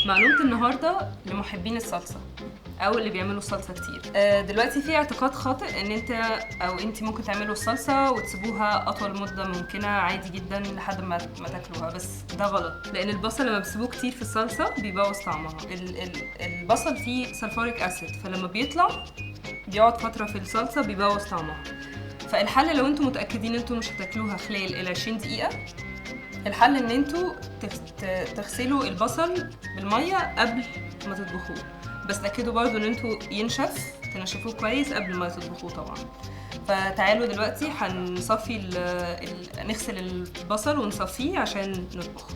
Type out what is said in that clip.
معلومة النهاردة لمحبين الصلصة أو اللي بيعملوا الصلصة كتير. دلوقتي في اعتقاد خاطئ إن أنت أو أنت ممكن تعملوا الصلصة وتسيبوها أطول مدة ممكنة عادي جدا لحد ما تاكلوها، بس ده غلط، لأن البصل لما بتسيبوه كتير في الصلصة بيبوظ طعمها. البصل فيه sulfuric acid، فلما بيطلع بيقعد فترة في الصلصة بيبوظ طعمها. فالحل لو انتوا متأكدين انتوا مش هتاكلوها خلال ال 20 دقيقة، الحل ان انتوا تغسلوا البصل بالمية قبل ما تطبخوه، بس تأكدوا برضو ان انتوا ينشف، تنشفوه كويس قبل ما تطبخوه طبعا. فتعالوا دلوقتي هنصفي نغسل البصل ونصفيه عشان نطبخه.